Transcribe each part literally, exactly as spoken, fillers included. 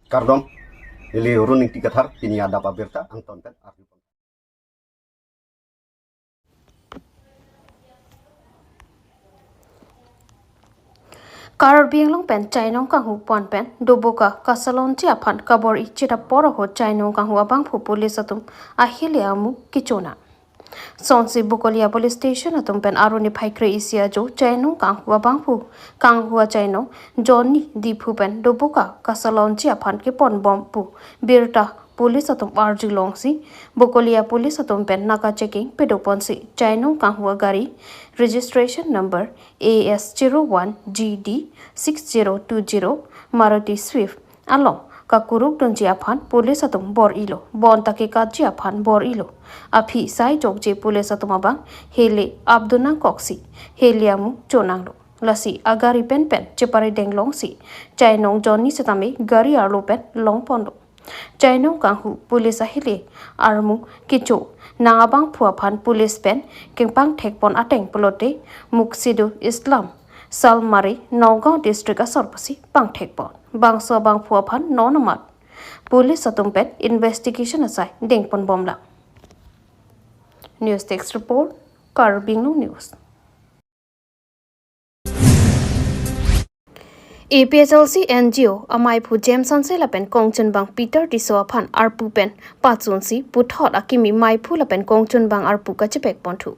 Kardom, neli Run Ingti Kathar, pini adap abirta angton pen arju. Karbi Anglong pen chainong kanghu pon pen doboka kasalonji aphan kabor-i chit apor ahut chainong kanghu abangphu police atum ahile amu kechonang. Sonsi Bokolia Police Station atum pen arni phai kre-isi ajo chainong kanghu abangphu kanghu achainong Johnny Diphu pen doboka kasalonji aphan keponbom pu birta police atum arjulongsi Bokolia police atum pen naka checking pedoponsi chainong kanghu agari registration number A S zero one G D six zero two zero Maruti Swift along kakuruk dunji aphan police atum bor-ilo, bonta kekatji aphan bor-ilo. Aphi sai jokje police atum abang hele apdun nangkoksi hele amu chonanglo. Lasi agari pen pen chepari denglongsi chainong Johnny setame gari arlo pen longponlo. Chainong kanghu police ahile armu kecho nang abangphu aphan police pen kepangthekpon ateng pulote Muksidu Islam Salmari Nagaon district asor pusi pangthekpon. Bangso abangphu aphan non amat police atum pen investigation asai dengponbomlang. News Desk Report, Karbi Anglong News. A P H L C N G O amaiphu James Hanse lapen kongchunbang Peter Tisso aphan arpu pen pachunsi puthot akimi maiphu lapen kongchunbang arpu kachepekponthu.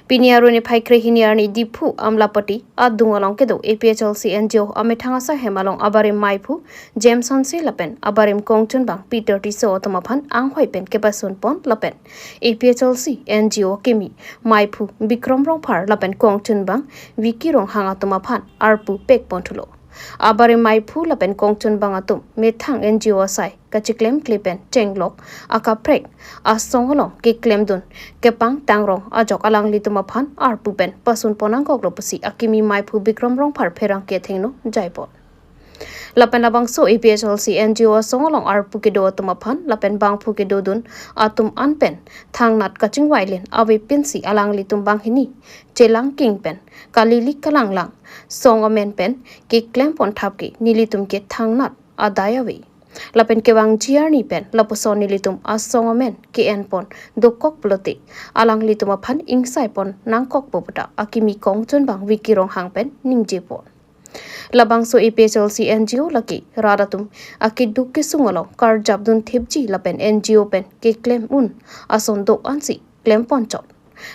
Pini arni phai kre-hini arni Diphu Amlapati adung along kedo A P H L C N G O amethang asai hem along abarim maiphu James Hanse lapen abarim kongchunbang Peter Tisso atum aphan anghoi pen kepasunpon lapen A P H L C N G O akimi maiphu Bikram Rongphar lapen kongchunbang Vicky Ronghang atum aphan arpu pekponthulo. Abarim maiphu lapen kongchunbang atum methang N G O asai kacheklemkle pen chenglok akaprek asong along keklemdun kepangtang rong ajok alanglitum aphan arpu pen pasunpon nangkoklo pusi akimi maiphu Bikram Rongphar pherangke athengno jaipon. Lapen labangso A P H L C N G O asong along arpu kedo atum aphan lapen bangphu kedodun atum an pen thangnat kachingvailen ave pensi alanglitum banghini chelangking pen kalilik kalanglang song amen pen keklemponthap ke nelitum ke thangnat adai ave. Lapen kevangji arni pen lapuson nelitum asong amen ke-enpon dokok pulote alanglitum aphan ingsaipon nangkokpo pu ta akimi kongchunbang Vicky Ronghang pen ningjepon. Labangso A P H L C N G O lake rat atum akeduk kesung along karjapdun thipji lapen N G O pen keklem un ason do-ansi klemponchot.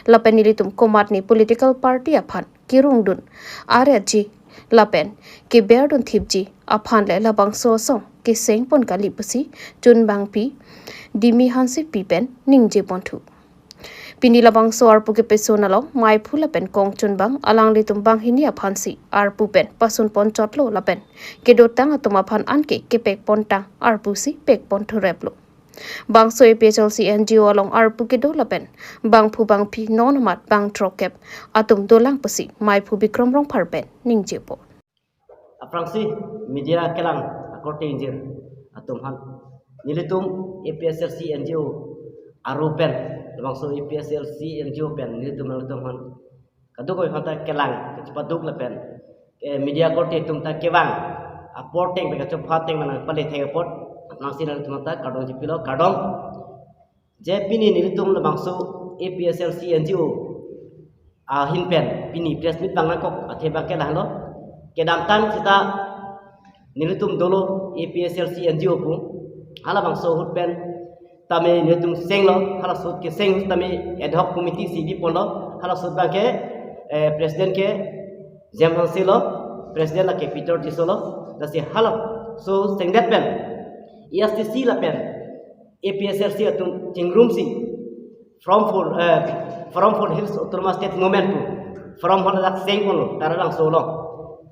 Lapen nelitum komatne political party aphan kerungdun aretji lapen keberdun thipji aphan le labangso asong kesengpon kali pusi chunbangpi Dimi Hansepi pen ningjeponthu. Pini labangso arpu kepeson along maiphu lapen kongchunbang alanglitum banghini aphansi arpu pen pasunponchotlo lapen kedotang atum aphan anke kepekpontang arpusi pekponthureplo. Bangso A P H L C N G O along arpu kedo lapen bangphu bangphi non amat bang throkkep atum dolang pusi maiphu Bikram Rongphar pen ningjepo. Aphrangsi media kelang akorte ingjir atum aphan nelitum A P H L C N G O aru pen, labangso A P H L C N G O pen nelitum nangtum aphan kadokave aphanta kelang kachepaduk lapen, eh, media akorte atum ta kevang apor ateng pen kachopha ateng nangpale thek apot aphrangsi nangtum aphanta kardom chepilo, kardom. Je pini nelitum labangso A P H L C N G O ahin pen pini press meet bang nangkok athe abang ke lahelo. Kedamtang seta nelitum dolo A P H L C N G O pu, halabangso ahut pen tame nelitum senglo, halaso ahut keseng tame ad hoc committee si biponlo, halaso ahut abang ke, eh, president ke James Hanse lo, president lake Peter Tisso lo, lasi halaso sengdet pen A S D C lapen A P H L C atum chingrumsi Forum for, eh, Forum for Hills Autonomous State Movement pu forum hala dak sengponlo, Taralangso along.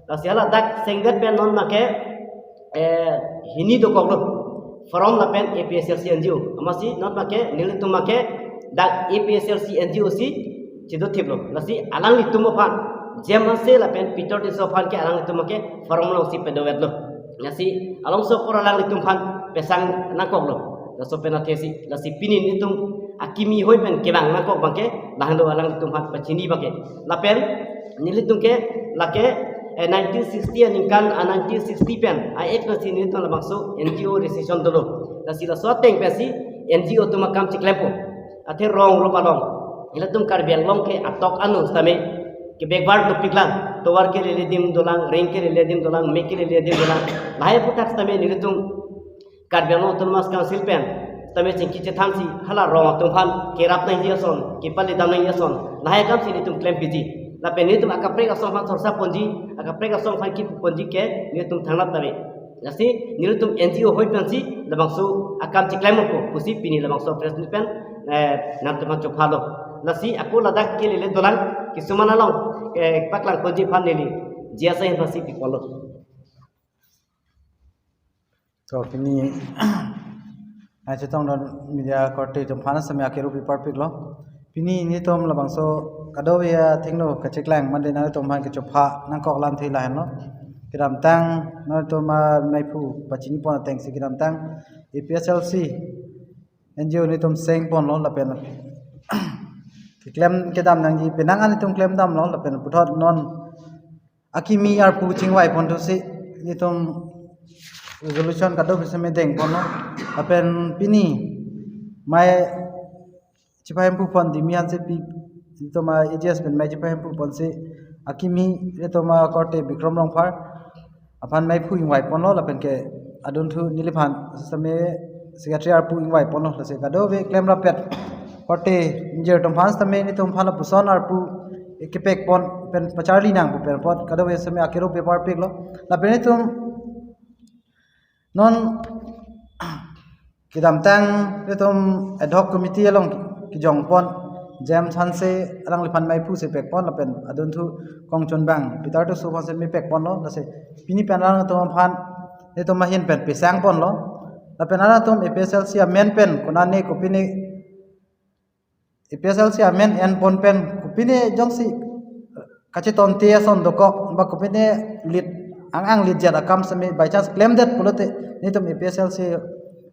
Lasi hala dak sengdet pen non abang ke, eh, hini dokoklo, forum lapen A P H L C N G O. Amatsi non abang ke nelitum abang ke dak A P H L C N G O si chedothiplo. Lasi alanglitum aphan James Hanse lapen Peter Tisso aphan ke alanglitum abang ke forum alongsi pedovetlo. Lasi alongso apor alanglitum aphan pesang nangkoklo. Laso pen athesi, lasi pini nelitum akimi hoi pen kevang nangkok abang ke, lahelo alanglitum aphan pachini abang ke. Lapen nelitum ke lake Eh, nineteen sixty aningkan, ah, nineteen sixty pen, ah, Act pensi nelitum labangso N G O registration dolo. Lasi laso ateng pensi N G O atum akam chiklempo. Athe rong rup along, ilitum Karbi Anglong ke atok anu sitame ke backward dopiklang, tovar kelele adim dolang, reng kelele adim dolang, me kelele adim dolang. Lahai aphuthak sitame nelitum Karbi Anglong Autonomous Council pen sitame chingki chethansi hala rong atum aphan kerap nangji ason, kepale dam nangji ason, lahai akamsi nelitum klempiji. Lapen nelitum akaprek asong aphan sorsa ponji, akaprek asong aphan kipu ponji ke nelitum thangnat tame. Lasi nelitum N G O ahoi pensi labangso akam chiklem-ongpo pusi pini labangso press meet pen, eh, nangtum aphan chophalo. Lasi ako ladak kelele dolang, kisuman along, eh, paklang ponji aphan neli J S A aphansi piponlo. To pini nangchetongdun media korte atum aphan sitame akero pi parpiklo. Pini nelitum labangso kadokave athengno kacheklang mate nangtum aphan kachopha nangkok alamthe lahenlo. Kedamtang nangtum, ah, meiphu pachini pon atengsi kedamtang A P H L C N G O nelitum seng ponlo lapen keklem kedam nangji penang an nelitum klem damlo lapen puthot non akimi arpu chingvai pon thusi nelitum resolution kadokave sitame deng ponlo. Lapen pini mei chepahemphu pon dimi ansi pi nelitum A G S pen mei chepahemphu ponsi akimi nelitum korte Bikram Rongphar aphan meiphu ingvai ponlo lapen ke adunthu neliphan sitame secretary arpu ingvai ponlo, lasi kadokave klem rapet korte ingjir atum aphan sitame nelitum aphan lapuson arpu kepek pon pen pacharli nang pu pen apot kadokave sitame akero pi parpiklo. Lapen nelitum non kedamtang nelitum ad hoc committee along kejong pon James Hanse alangliphan meiphu si pek pon lapen adunthu kongchunbang Peter Tossou aphansi mepek ponlo, lasi pini pen alangtum aphan nelitum ahin pen pesang ponlo. Lapen alangtum A P H L C amen pen konane kopine A P H L C amen en pon pen kopine jongsi kachetonte ason dokok ba kopine lit ang ang lit jat akam sitame by chance klemdet pulote nelitum A P H L C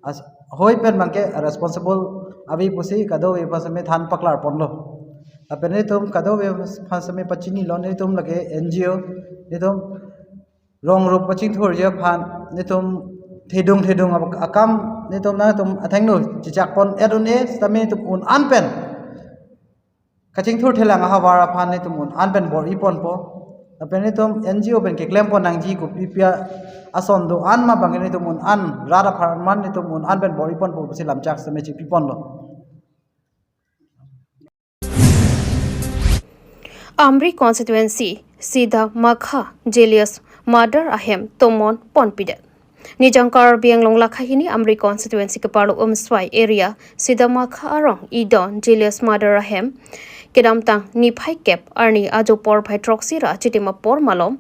as hoi pen abangke responsible ave pusi kadokave aphan sitame than paklar ponlo. Lapen nelitum kadokave aphan sitame pachinilo, nelitum lake N G O, nelitum rong rup pachingthurji aphan nelitum thedung thedung ak- akam nelitum nangtum athengno chechak pon et un-e sitame nelitum un an pen kachingthur thelang ahavar aphan nelitum un an pen bor-i ponpo. Lapen nelitum N G O pen keklem pon nangji kopi pi ason do-an ma abangke nelitum un an rat apharman nelitum un an pen bor-i ponpo pusi lamchak sitame chipi ponlo. Amri constituency Sidamakha Julius Mother ahem tomon ponpidet. Nijang Karbi Anglong lakha hini Amri constituency keparlo Umswai area Sidamakha arong Idon Julius Mother ahem kedamtang niphai kep arni ajo porphai throksi ra chitim apor malom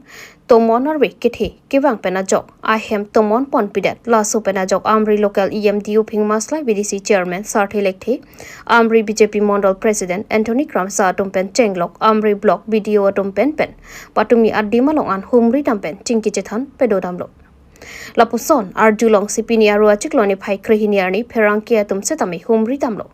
tomon arve kethe kevang pen ajok ahem tomon ponpidet. Laso pen ajok Amri local E M D U Phingmasla, V D C chairman Sarthe Lekthe, Amri B J P Mondol President Anthony Kramsa atum pen chenglok, Amri Block B D O atum pen pen patumi adim along an humri dam pen chingki chethan pedo damlo. Lapuson arjulongsi pini Aru achiklo niphai krehini arni pherangke atum setame humri damlo.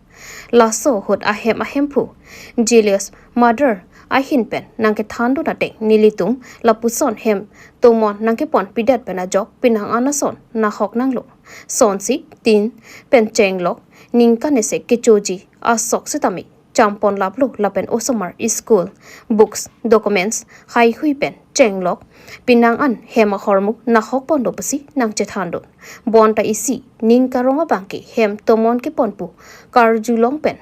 Laso ahut ahem ahemphu Julius Mother ahin pen nangkethandun ateng nelitum lapuson hem tomon nangkeponpidet pen ajok penang an ason nahok nanglo. Sonsi tin pen chenglok ningkan isi kechoji asok setame champon laplo lapen osomar school books, documents, haihui pen chenglok penang an hem ahormu nahok ponlo pusi nangchethandun. Bonta isi ning karong abangke hem tomon keponpu karjulong pen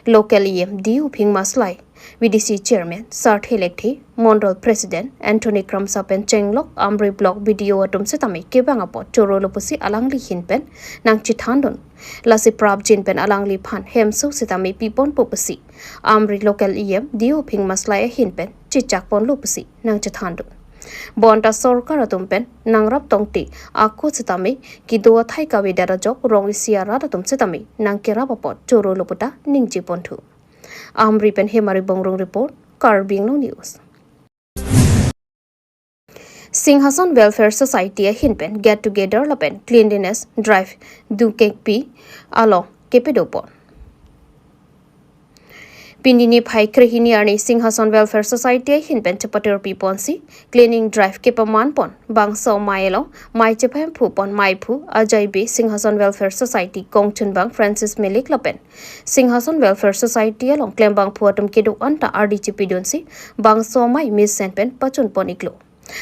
local E M D U Phingmasla, V D C chairman Sarthe Lekthe, Mondol President Anthony Kramsa pen chenglok, Amri Block B D O atum setame kevang apot chorolo pusi alangli ahin pen nangchethandun. Lasi prapjin pen alangliphan hemso setame piponpo pusi Amri local E M D O Phingmasla ahin pen chechak ponlo pusi nangchethandun. Bonta sorkar atum pen nangrap tongte ako setame kedo athai kavedet ajok rong isi arat atum setame nangkerap apot chorolo puta ningje ponthu. Amri pen Hemari Bongrung report, Karbi Anglong News. Singhason Welfare Society ahin pen get together lapen cleanliness drive dukengpi along kepedo pon. Pini niphai krehini arni Singhason Welfare Society ahin pen chepatirpi ponsi cleaning drive kepaman pon bangso amei along mei chephemphu pon meiphu ajai be Singhason Welfare Society kongchunbang Francis Milik lapen Singhason Welfare Society along klembangphu atum kedo-an ta ardi chepidunsi bangso amei mesen pen pachun pon iklo.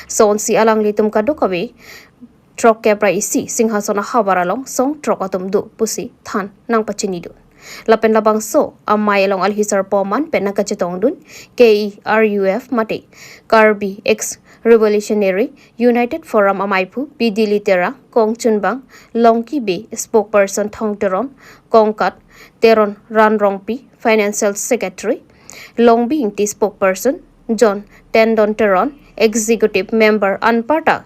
Sonsi alanglitum kadokave throk kep ra isi Singhason ahavar along song throk atum do pusi than nangpachinidun. Lapen labangso amei along alhi sarpo aman pen nangkachetongdun K E R U F mate Karbi Ex Revolutionary United Forum ameiphu Bidili Terang, kongchunbang Longki Bey, spokesperson Thong Teron, Kongkat Teron Ranrongpi, financial secretary, Longbi Ingti spokesperson, John Tendon Teron, executive member anparta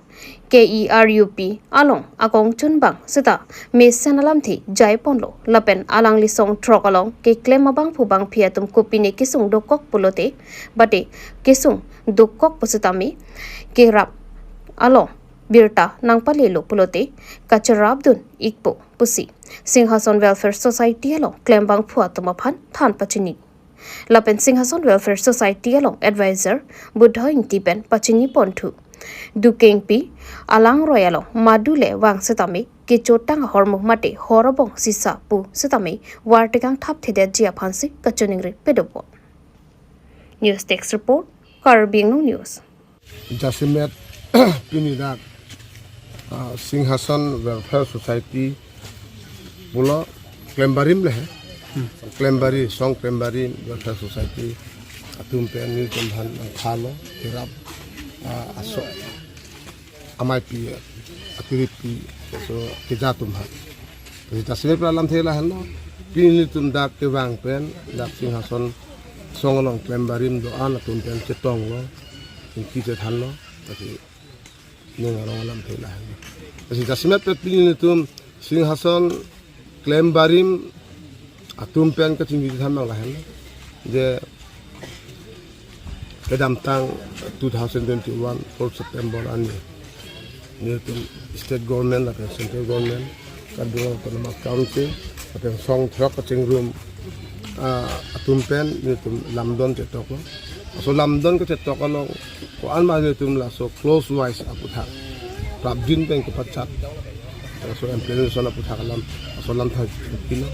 K E R U P along akongchunbang seta mesen alamthe jai ponlo lapen alangli song throk along keklem abangphu bangphi atum kopine kesung dokok pulote bate kesung dokok pusitame kerap along birta nangpalelo pulote kacherapdun ikpo pusi Singhason Welfare Society along klembangphu atum aphan than pachini. Lapen Singhason Welfare Society along advisor Buddha Ingti pen pachini ponthu. Dukengpi alangroi along madu le vang setame kechotang ahormu mate hor abong sisa pu setame wartekang thapthedetji aphansi kachiningri pedopon. News Desk Report, Karbi Anglong News. Jasemet pini dak, ah, Singhason Welfare Society pulo klembarim le he. Klembari, song klembarim Welfare Society atum pen nelitum aphan nangthalo kerap, ah, aso ameipi, atirippi, so keja atum aphan. Jadi jasemet pura alamthe lahenlo. Pini nelitum dak kevang pen dak Singhason song along klembarim do-an atum pen chetonglo, ingki chethanlo. Jadi ning arong alamthe lahenlo. Jadi jasemet pen pini nelitum Singhason klembarim atum pen kachingki chethan abang lahenlo. Je kedamtang two thousand twenty-one fourth September arni nelitum state government lapen central government, Karbi Anglong Autonomous Council lapen song throk kachingrum, ah, atum pen nelitum lamdon chetoklo. Laso lamdon kachetok along ko-an ma nelitum laso clause wise aputhak prapjin pen kepachat, laso implementation aputhak alam, laso alamthe pilo.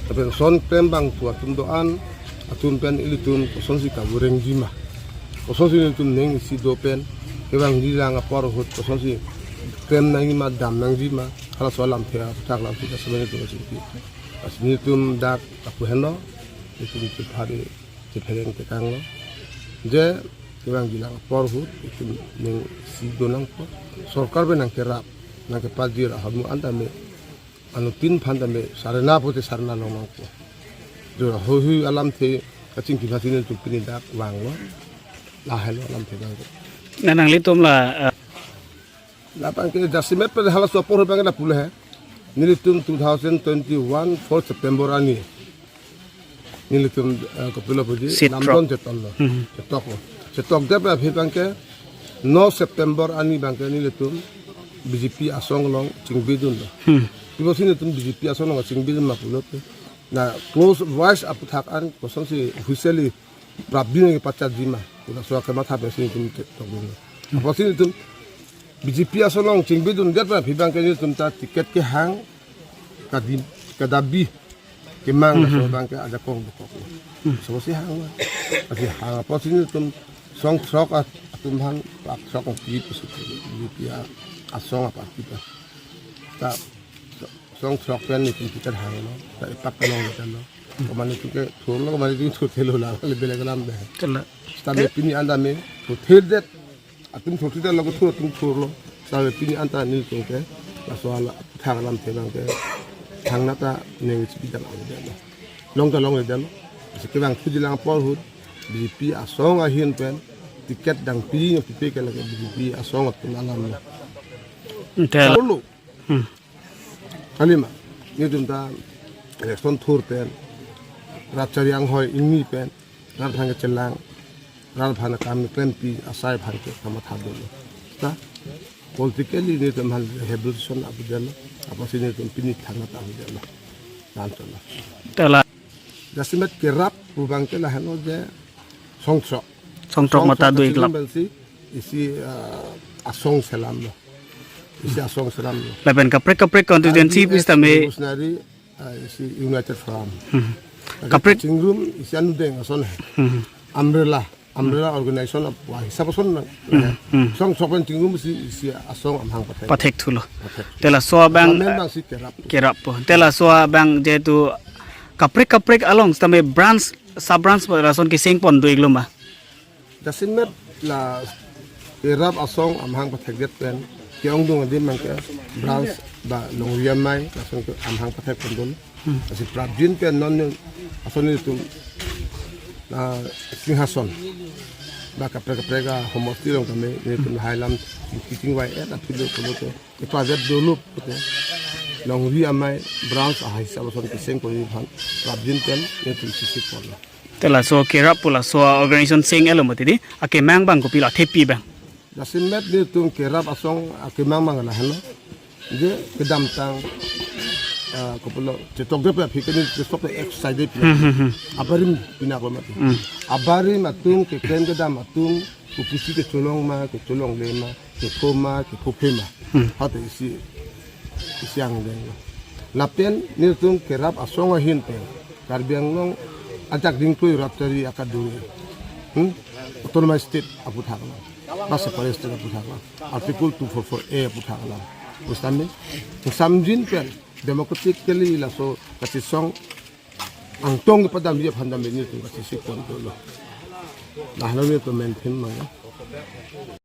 Lapen song klembangphu atum do-an atum pen ilitum kosonsi kavorengji ma, kosonsi ilitum ning isi do pen kevangji lang apor ahut kosonsi klem nangji ma, dam nangji ma, halaso alamthe aputhak alamthe jasemet nelitum kachingki. Lasi nelitum dak lapu henlo, nelitum chephari chephereng tekanglo. Je kevangji lang apor ahut itum ning isi do nangpo. Sorkar pen nangkerap nangkepajir ahormu an tame anuttin aphan tame sarna pote sarna long nangpo. Jo hoihui alamthe kachingki aphansi nelitum pini dak vanglo. Lahelo alamthe nangpo. Na nanglitum la, ah, Lapen ke jasemet pen halaso apor abang ke lapu le he. Nelitum two thousand twenty-one fourth September arni nelitum, eh, kopilo puji, song throk lamdon chetonlo. Hmm. Chetoklo. Chetokdet pen aphi abang ke no September arni abang ke nelitum B J P asong along chingbidunlo. Hmm. Pi apotsi nelitum B J P asong along chingbidun ma pulote, na clause wise aputhak an kosonsi officially prapjin kepachatji ma pu laso akematha pensi nelitum chetokdunlo. Apotsi nelitum B J P asong along chingbidundet pen aphi abang ke nelitum ta ticket kehang, kadi, kadabi kemang, mhm, laso abang ke ajakong dokoklo. Hmm. Laso si hang ma. Lasi hang apotsi nelitum song throk at-, atum aphan, pak throk ang pi pusi B J P asong apa kita. Ta song throk pen nelitum ticket hanglo. Ta epak kelong lo. Komane tu ke thurlo, komane tu thurthelo lang, le belek alam be. Kala. Seta me pini an tame thurthedet, atum thurthedet lo, thur atum thurlo. Seta me pini an ta nelitum ke laso alamthe abang ke thangnat ta ning isi pidam avedetlo. Long ta longledetlo. Lasi kevangthuji lang apor ahut B J P asong ahin pen ticket dang pi nyo pipe ke lake B J P asong atum alamlo. Entel. Thurlo. Hmm. Kalima, nelitum ta election thur pen, rat chari anghoi ingni pen, rat aphan kechelang, rat aphan akam klempi asai aphan ke kamatha dolo. Ta politically nelitum aphan rehabilitation avedetlo, apotsi nelitum pini thangnat avedetlo. Lam cholo. Tala. Jasemet kerap pu abang ke lahenlo je songthrok. Songthrok mata Songthrok do-ik lap. Jasemet pensi isi, ah, asong selamlo. Isi asong selamlo. Lapen kaprek kaprek constituency R D F pis tame. Revolutionary, ah, isi United Forum. Hmm. Lake Kaprek. Kachingrum isi anudeng ason he. Hmm. Umbrella, umbrella organization of wa hisap ason nang. Hmm, hmm. Songthrok pen chingrum isi, isi asong amahang pathek. Pathek thulo. Pathek. Te laso abang, Government abang si kerap. Kerap po. Te laso abang jehetu kaprek kaprek along sitame branch, sub branch lason keseng pon do-iklo ma? Jasemet la kerap asong amahang pathekdet pen ke-ongdung adim abang ke branch ba longri amei lason ke amahang pathek pon dolo. Hmm. Lasi prapjin pen non ason nelitum, ah, Singhason ba kaprek kaprek ahomosti along tame nelitum lahai alam kachingvai-et aphi lo pulote, ipadet dolo pulote, longri amei branch ahisap ason keseng pon aphan prapjin pen nelitum chesik ponlo. Te laso kerap pu laso organization seng-etlo mati di, akemang abang kopilo, athepi abang? Jasemet nelitum kerap asong akemang abang lahenlo. Je kedamtang, ah, kopilo, chetokdet aphi ke nelitum exercise de pina. Hmm, hmm, hmm. Abarim pinaklo mati. Hmm. Abarim atum, keklem kedam atum, kopisi kecholong ma, kecholongle ma, kepho ma, kephophe ma. Hmm. Hate isi, isi angdeng. Lapen nelitum kerap asong ahin pen Karbi Anglong ajak dingklui raptari akaduri. Hmm? Autonomous state aputhak lang. Ba separate state aputhak lang. Article two four four A aputhak lang. Pustame, samjin pen democratically laso kachesong angtong kepadamji aphan tame nelitum kachesik pon dolo. Lahelo nelitum main theme abang ya.